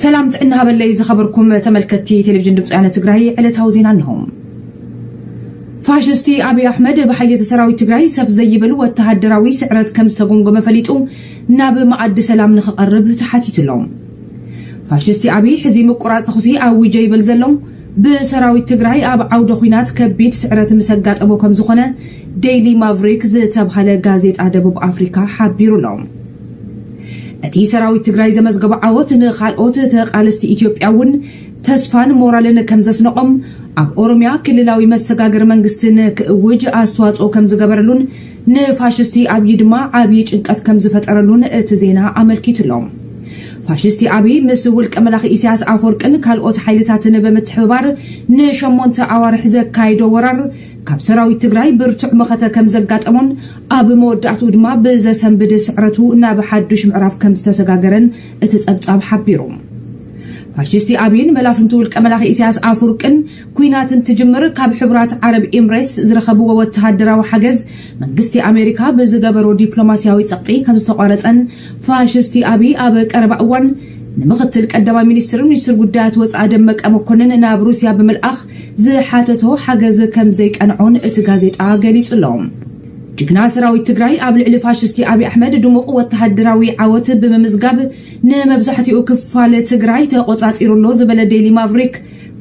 ሰላም ጥዕና ሃበለይ ዝኸበርኩም ተመልከትቲ ቴሌቪዥን ድምፂ ወያነ ትግራይ፣ ዕለታዊ ዜና እንሆ። ፋሽስቲ ኣብይ ኣሕመድ ብሓየቲ ሰራዊት ትግራይ ሰፍ ዘይብል ወተሃደራዊ ስዕረት ከም ዝተጎምጎመ ፈሊጡ ናብ መኣዲ ሰላም ንኽቐርብ ተሓቲቱ ኣሎ። ፋሽስቲ ኣብይ ሕዚ ምቁራፅ ተኹሲ ኣዊጀ ይብል ዘሎ፣ ብሰራዊት ትግራይ ኣብ ዓውደ ኹናት ከቢድ ስዕረት ምስ ኣጋጠሞ ከም ዝኾነ ዴይሊ ማቭሪክ ዝተብሃለ ጋዜጣ ደቡብ ኣፍሪካ ሓቢሩ ኣሎ። እቲ ሰራዊት ትግራይ ዘመዝገቦ ዓወት ንኻልኦት ተቓለስቲ ኢትዮጵያ እውን ተስፋን ሞራልን ከም ዘስነቖም፣ ኣብ ኦሮምያ ክልላዊ መሰጋገሪ መንግስቲ ንክእውጅ ኣስተዋፅኦ ከም ዝገበረሉን ንፋሽስቲ ኣብዪ ድማ ዓብዪ ጭንቀት ከም ዝፈጠረሉን እቲ ዜና ኣመልኪቱ ኣሎ። ፋሽስቲ ኣብዪ ምስ ውልቀ መላኺ ኢሳያስ ኣፈወርቅን ካልኦት ሓይልታትን ብምትሕብባር ንሸሞንተ ኣዋርሕ ዘካየዶ ወራር፣ ካብ ሰራዊት ትግራይ ብርቱዕ መኸተ ከም ዘጋጠሞን ኣብ መወዳእትኡ ድማ ብዘሰንብድ ስዕረቱ ናብ ሓዱሽ ምዕራፍ ከም ዝተሰጋገረን እቲ ጸብጻብ ሓቢሩ። ፋሽስቲ ኣብይን መላፍንቱ ውልቀ መላኺ ኢሳያስ ኣፈወርቅን ኲናት እንትጅምር ካብ ሕቡራት ዓረብ ኤምሬትስ ዝረኸብዎ ወተሃደራዊ ሓገዝ መንግስቲ ኣሜሪካ ብዝገበሮ ዲፕሎማስያዊ ጸቕጢ ከም ዝተቋረጸን ፋሽስቲ ኣብይ ኣብ ቀረባ እዋን ንምኽትል ቀዳማይ ሚኒስትርን ሚኒስትር ጉዳያት ወጻኢ ደመቀ መኮንን ናብ ሩስያ ብምልኣኽ ዝሓተቶ ሓገዝ ከም ዘይቀንዖን እቲ ጋዜጣ ገሊጹ ኣሎ። ጅግና ሰራዊት ትግራይ ኣብ ልዕሊ ፋሽስቲ ኣብይ ኣሕመድ ድሙቕ ወተሃደራዊ ዓወት ብምምዝጋብ ንመብዛሕትኡ ክፋል ትግራይ ተቖጻጺሩ ኣሎ ዝበለ ዴይሊ ማቭሪክ፣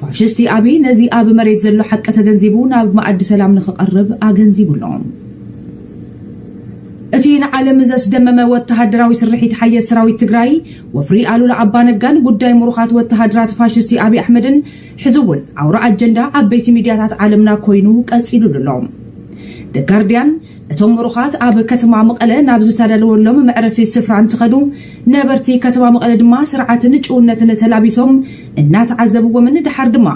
ፋሽስቲ ኣብይ ነዚ ኣብ መሬት ዘሎ ሓቂ ተገንዚቡ ናብ መኣዲ ሰላም ንኽቐርብ ኣገንዚቡ ኣሎ። እቲ ንዓለም ዘስደመመ ወተሃደራዊ ስርሒት ሓየት ሰራዊት ትግራይ፣ ወፍሪ ኣሉላ ኣባነጋን ጉዳይ ምሩኻት ወተሃደራት ፋሽስቲ ኣብይ ኣሕመድን ሕዚ እውን ኣውራ ኣጀንዳ ዓበይቲ ሚድያታት ዓለምና ኮይኑ ቀጺሉሉ ኣሎ። ደ ጋርዲያን፣ እቶም ምሩኻት ኣብ ከተማ መቐለ ናብ ዝተዳለወሎም መዕረፊ ስፍራ እንትኸዱ፣ ነበርቲ ከተማ መቐለ ድማ ስርዓትን ጭውነትን ተላቢሶም እናተዓዘብዎምን ድሓር ድማ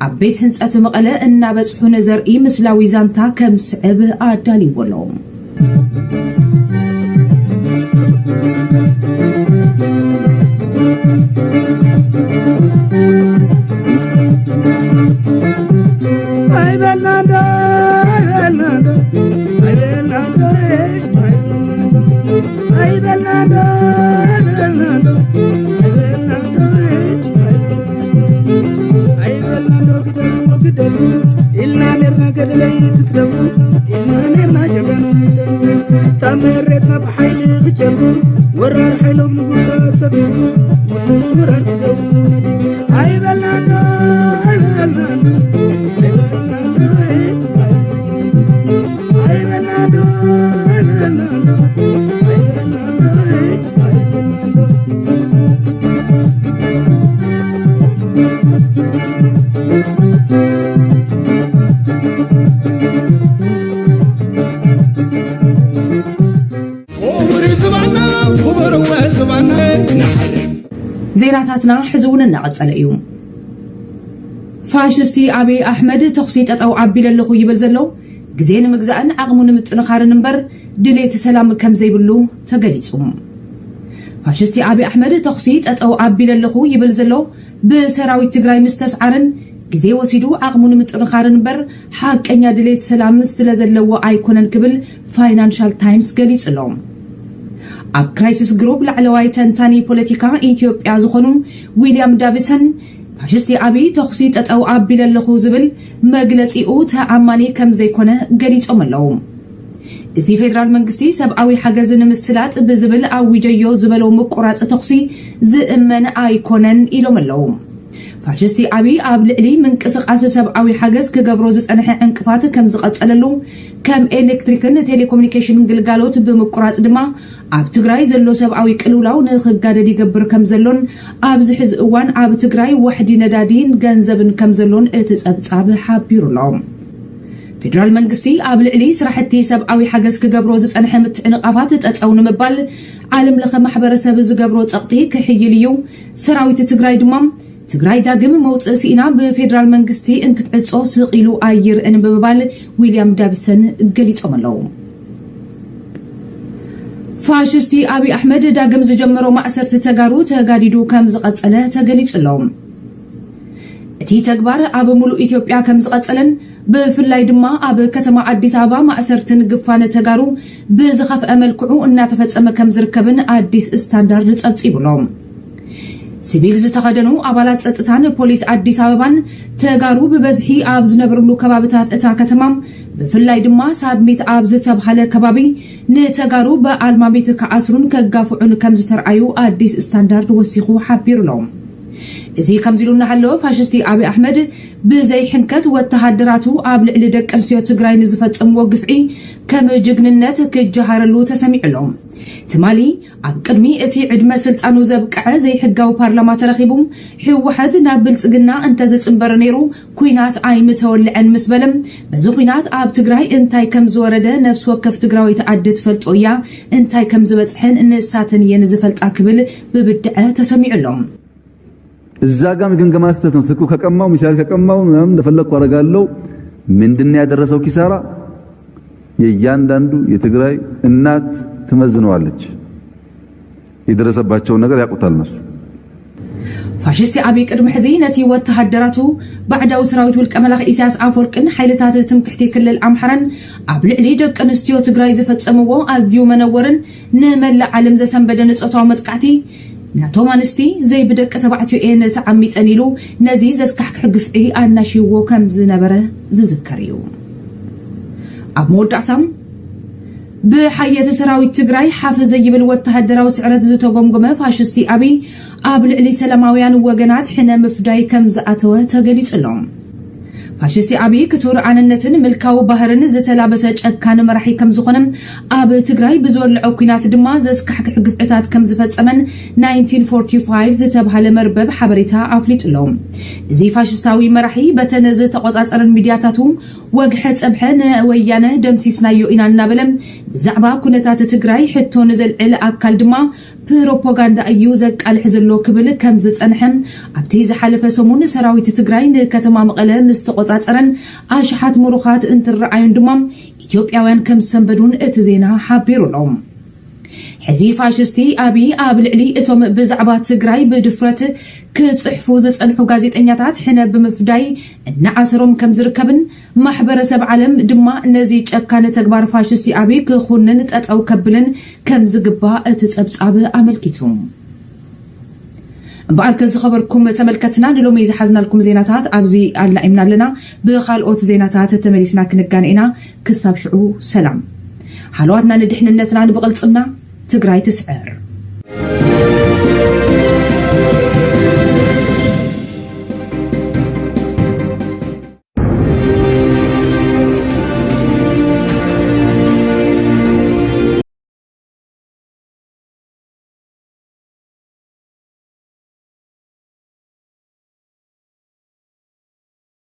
ኣብ ቤት ህንፀት መቐለ እናበፅሑን ዘርኢ ምስላዊ ዛንታ ከም ስዕብ ኣዳልይዎ ኣሎ። ኣይበልና እንዶ፣ ኣይበልና እንዶ፣ ኣይበልና እንዶ፣ ኣይበልና እንዶ፣ ኣይበልና እንዶ፣ ኣይበልና እንዶ፣ ኣይበልና እንዶ፣ ኣይበልና እንዶ፣ ግደፉ፣ ግደፉ ኢልና ኔርና፣ ገደለይ ትጽደፉ ኢልና ኔርና፣ ጀጋኑ ግደፉ። እታ መሬትና ብሓይሊ ክጀርፉ፣ ወራር ሓይሎም ንጉልበት ሰፊፉ፣ ሞት ምራር ክደው ነዲፉ። ኣይበልና እንዶ፣ ኣይበልና እንዶ፣ ኣይበልና እንዶ፣ ኣይበልና እንዶ፣ ኣይበልና እንዶ፣ ኣይበልና እንዶ፣ ኣይበልና እንዶ፣ ኣይበልና እንዶ። ክቡር ዝባና፣ ክቡር ዝባና። ዜናታትና ሕዚ እውን እናቐጸለ እዩ። ፋሽስቲ ኣብይ ኣሕመድ ተኹሲ ጠጠው ኣቢለ ኣለኹ ይብል ዘሎ፣ ግዜ ንምግዛእን ዓቕሙ ንምጥንኻርን እምበር ድሌት ሰላም ከም ዘይብሉ ተገሊጹ። ፋሽስቲ ኣብይ ኣሕመድ ተኹሲ ጠጠው ኣቢለ ኣለኹ ይብል ዘሎ፣ ብሰራዊት ትግራይ ምስ ተስዓርን ግዜ ወሲዱ ዓቕሙ ንምጥንኻርን እምበር ሓቀኛ ድሌት ሰላም ስለ ዘለዎ ኣይኮነን ክብል ፋይናንሻል ታይምስ ገሊጹ ኣሎ። ኣብ ክራይሲስ ግሩፕ ላዕለዋይ ተንታኒ ፖለቲካ ኢትዮጵያ ዝኾኑ ዊልያም ዳቪሰን፣ ፋሽስቲ ኣብይ ተኹሲ ጠጠው ኣቢለ ኣለኹ ዝብል መግለጺኡ ተኣማኒ ከም ዘይኮነ ገሊጾም ኣለዉ። እዚ ፌደራል መንግስቲ ሰብኣዊ ሓገዝ ንምስላጥ ብዝብል ኣዊጀዮ ዝበሎ ምቁራጽ ተኹሲ ዝእመን ኣይኮነን ኢሎም ኣለዉ። ፋሽስቲ ኣብይ ኣብ ልዕሊ ምንቅስቓስ ሰብኣዊ ሓገዝ ክገብሮ ዝጸንሐ ዕንቅፋት ከም ዝቐጸለሉ፣ ከም ኤሌክትሪክን ቴሌኮሙኒኬሽንን ግልጋሎት ብምቁራጽ ድማ ኣብ ትግራይ ዘሎ ሰብኣዊ ቅልውላው ንኽጋደድ ይገብር ከም ዘሎን ኣብዚ ሕዚ እዋን ኣብ ትግራይ ዋሕዲ ነዳዲን ገንዘብን ከም ዘሎን እቲ ጸብጻብ ሓቢሩ ኣሎ። ፌደራል መንግስቲ ኣብ ልዕሊ ስራሕቲ ሰብኣዊ ሓገዝ ክገብሮ ዝጸንሐ ምትዕንቓፋት ጠጠው ንምባል ዓለም ለኸ ማሕበረሰብ ዝገብሮ ጸቕጢ ክሕይል እዩ። ሰራዊት ትግራይ ድማ ትግራይ ዳግም መውፅእ ስኢና ብፌደራል መንግስቲ እንትትዕጾ ስቕ ኢሉ ኣይርእን ብምባል ዊልያም ዳቪሰን ገሊጾም ኣለዉ። ፋሽስቲ ኣብይ ኣሕመድ ዳግም ዝጀመሮ ማእሰርቲ ተጋሩ ተጋዲዱ ከም ዝቐጸለ ተገሊጹ ኣሎ። እቲ ተግባር ኣብ ሙሉእ ኢትዮጵያ ከም ዝቐጸለን ብፍላይ ድማ ኣብ ከተማ ኣዲስ ኣበባ ማእሰርትን ግፋን ተጋሩ ብዝኸፍአ መልክዑ እናተፈጸመ ከም ዝርከብን ኣዲስ ስታንዳርድ ጸብጺቡ ኣሎ። ሲቪል ዝተኸደኑ ኣባላት ጸጥታን ፖሊስ ኣዲስ ኣበባን ተጋሩ ብበዝሒ ኣብ ዝነብርሉ ከባብታት እታ ከተማ፣ ብፍላይ ድማ ሳብሚት ኣብ ዝተብሃለ ከባቢ፣ ንተጋሩ ብኣልማሚት ክኣስሩን ከጋፍዑን ከም ዝተርኣዩ ኣዲስ ስታንዳርድ ወሲኹ ሓቢሩ ኣሎ። እዚ ከምዚ ኢሉ እናሃለወ፣ ፋሽስቲ ኣብይ ኣሕመድ ብዘይ ሕንከት ወተሃደራቱ ኣብ ልዕሊ ደቂ ኣንስትዮ ትግራይ ንዝፈጸምዎ ግፍዒ ከም ጅግንነት ክጀሃረሉ ተሰሚዑ ኣሎ። ትማሊ ኣብ ቅድሚ እቲ ዕድመ ስልጣኑ ዘብቅዐ ዘይሕጋዊ ፓርላማ ተረኺቡ፣ ህወሓት ናብ ብልጽግና እንተዝጽንበር ነይሩ፣ ኲናት ኣይምተወልዐን ምስ በለ፣ በዚ ኲናት ኣብ ትግራይ እንታይ ከም ዝወረደ ነፍሲ ወከፍ ትግራወይቲ ኣደ ትፈልጦ እያ፣ እንታይ ከም ዝበጽሐን ንሳተን እየን ዝፈልጣ ክብል ብብድዐ ተሰሚዑ ኣሎ። እዛ ጋም ግምገማ ስህተት ነው። ትኩ ከቀማው፣ ሚሳይል ከቀማው ምናምን እንደፈለግኩ አደርጋለሁ። ምንድን ነው ያደረሰው ኪሳራ? የእያንዳንዱ የትግራይ እናት ትመዝነዋለች። የደረሰባቸውን ነገር ያውቁታል እነሱ። ፋሽስቲ ኣብይ ቅድሚ ሕዚ ነቲ ወተሃደራቱ፣ ባዕዳዊ ሰራዊት ውልቀ መላኺ ኢሳያስ ኣፈወርቅን ሓይልታት ትምክሕቲ ክልል ኣምሓራን ኣብ ልዕሊ ደቂ ኣንስትዮ ትግራይ ዝፈጸምዎ ኣዝዩ መነወርን ንመላእ ዓለም ዘሰንበደን ጾታዊ መጥቃዕቲ፣ ናቶም ኣንስቲ ዘይብደቂ ተባዕትዮ እየን ተዓሚጸን ኢሉ ነዚ ዘስካሕክሕ ግፍዒ ኣናሽይዎ ከም ዝነበረ ዝዝከር እዩ። ኣብ መወዳእታ፣ ብሓየት ሰራዊት ትግራይ ሓፍ ዘይብል ወተሃደራዊ ስዕረት ዝተጎምጎመ ፋሽስቲ ኣብይ ኣብ ልዕሊ ሰላማውያን ወገናት ሕነ ምፍዳይ ከም ዝኣተወ ተገሊጹ ኣሎ። ፋሽስቲ ኣብይ ክቱር ኣነነትን ምልካዊ ባህርን ዝተላበሰ ጨካን መራሒ ከም ዝኾነ፣ ኣብ ትግራይ ብዝወለዖ ኲናት ድማ ዘስካሕክሕ ግፍዕታት ከም ዝፈጸመን ናይንቲን ፎርቲ ፋይቭ ዝተባህለ መርበብ ሓበሬታ ኣፍሊጡ ኣሎ። እዚ ፋሽስታዊ መራሒ በተን ዝተቖጻጸረን ሚድያታቱ ወግሐ ጸብሐ ንወያነ ደምሲስናዮ ኢና እናበለ ብዛዕባ ኩነታት ትግራይ ሕቶ ንዘልዕል ኣካል ድማ ፕሮፓጋንዳ እዩ ዘቃልሕ ዘሎ ክብል ከም ዝጸንሐ፣ ኣብቲ ዝሓለፈ ሰሙን ሰራዊት ትግራይ ንከተማ መቐለ ምስ ተቖጻጸረን ኣሽሓት ምሩኻት እንትረኣዩን ድማ ኢትዮጵያውያን ከም ዝሰንበዱን እቲ ዜና ሓቢሩ ኣሎ። ሕዚ ፋሽስቲ ኣብይ ኣብ ልዕሊ እቶም ብዛዕባ ትግራይ ብድፍረት ክጽሕፉ ዝጸንሑ ጋዜጠኛታት ሕነ ብምፍዳይ እናኣሰሮም ከም ዝርከብን ማሕበረሰብ ዓለም ድማ ነዚ ጨካነ ተግባር ፋሽስቲ ኣብይ ክኹንን ጠጠው ከብልን ከም ዝግባእ እቲ ጸብጻብ ኣመልኪቱ። እምበኣርከ ዝኸበርኩም ተመልከትና፣ ንሎሚ ዝሓዝናልኩም ዜናታት ኣብዚ ኣላኢምና ኣለና። ብኻልኦት ዜናታት ተመሊስና ክንጋነ ኢና። ክሳብ ሽዑ ሰላም። ሃለዋትና ንድሕንነትናን ብቕልጽምና ትግራይ ትስዕር።